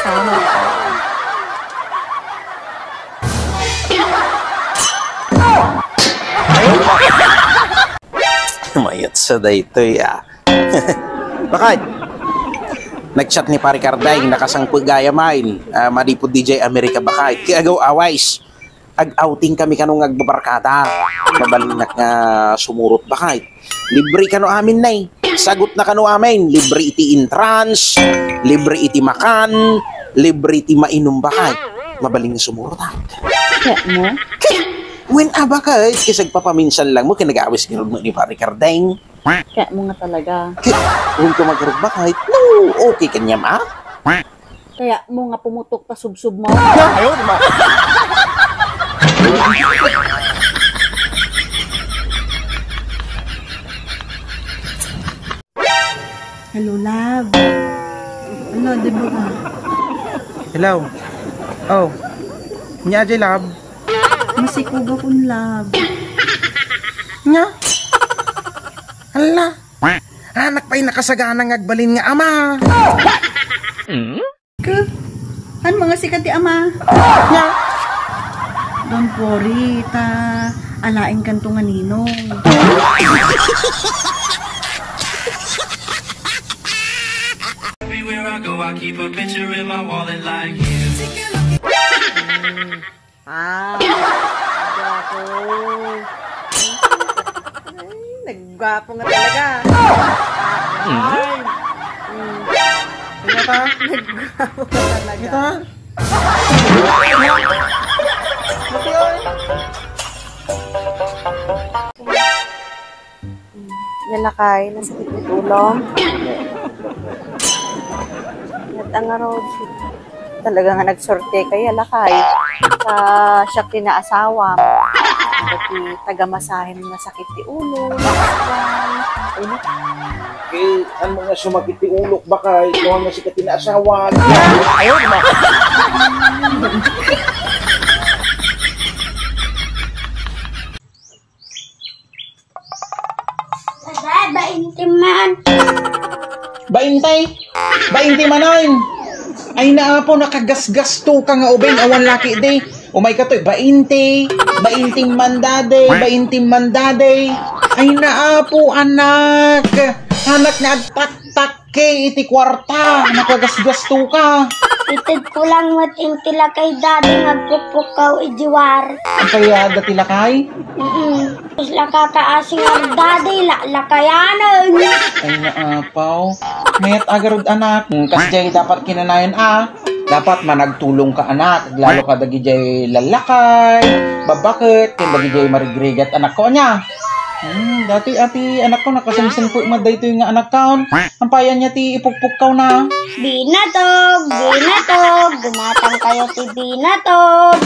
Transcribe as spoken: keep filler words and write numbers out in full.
Sana. Mayat sa daytoy, ah. Bakit? Nag-chat ni Pare Kardeng, nakasangpet gayam, ah, madipod D J America, bakit? Kaya agaw awais. Ag-outing kami kano nga agbabarkada. Mabalinnak nga sumurot, bakit? Libre kano amin, nay. Sagot na kano amin. Libre iti entrance, libre iti makan, libre iti mainum, bakit? Mabalin nga sumurot, ah. Kaya mo? Wen a, bakit? Kasi agpapaminsan lang mo, kinagawis garud mo ni Pare Kardeng. Kaya mo nga talaga. Wen ka magarud, bakit? No, okay kanya, ma? Kaya mo nga pumutok ta subsub mo. Ayaw, di ba? Hello, love. Hello, di ba ka? Hello. Oh. Nya, J Love. Masikog akon, love. Nya? Hala. Anak pa'y nakasagana nga agbalin nga ama. Ka? Han, mga sikat ti ama. Nya? Don't worry, ta alaen kanto nga ninong. Everywhere I go, I keep a picture in my wallet like you. Ah, gwapo. Ay, naggwapo nga talaga. Ay. Mm. Ano ka? Naggwapo nga talaga. Ito? Ito yun. Lalakay, nasakit ti ulom. Nagtangarod. Talaga nga nagsorte kay, lalakay. Sa siak ti naasawam. Dati taga-masahem nga sakit ti ulo. Ay, ano? Eh, ano nga sumakit ti ulok, bakit? Ikaw nga sikat ti naasawa. Ayaw, di ba? Aba, bainte man. Bainte? Bainte manen? Ay, naapo, nakagasgasto ka nga ubing, awan laki di. Umay ka toy, bainte, bainte man dadi, bainte man dadi. Ay, naapo, anak. Anak nga agtaktak. Kay iti kuarta, nakagasgasto ka. Ited ko lang met inti lakay dadi nga agpukpukkaw iti war. Ang kaya dati lakay? Mm-mm. Isla kakaasing dadi, laklakayanan. Ay, naapaw. Mayat agarod, anak. Kasjay dapat kinanayan, ah. Dapat managtulong ka, anak. Lalo ka dagijay lalakay, babaket, ken dagijay marigrigat, anak ko, anya. Hmm, dati ati, anak ko, nakasumsumpo nga daytoy nga anak kaon. Ampayan niya ti ipukpukkaw na. Binatog, binatog, gumatang kayo ti binatog.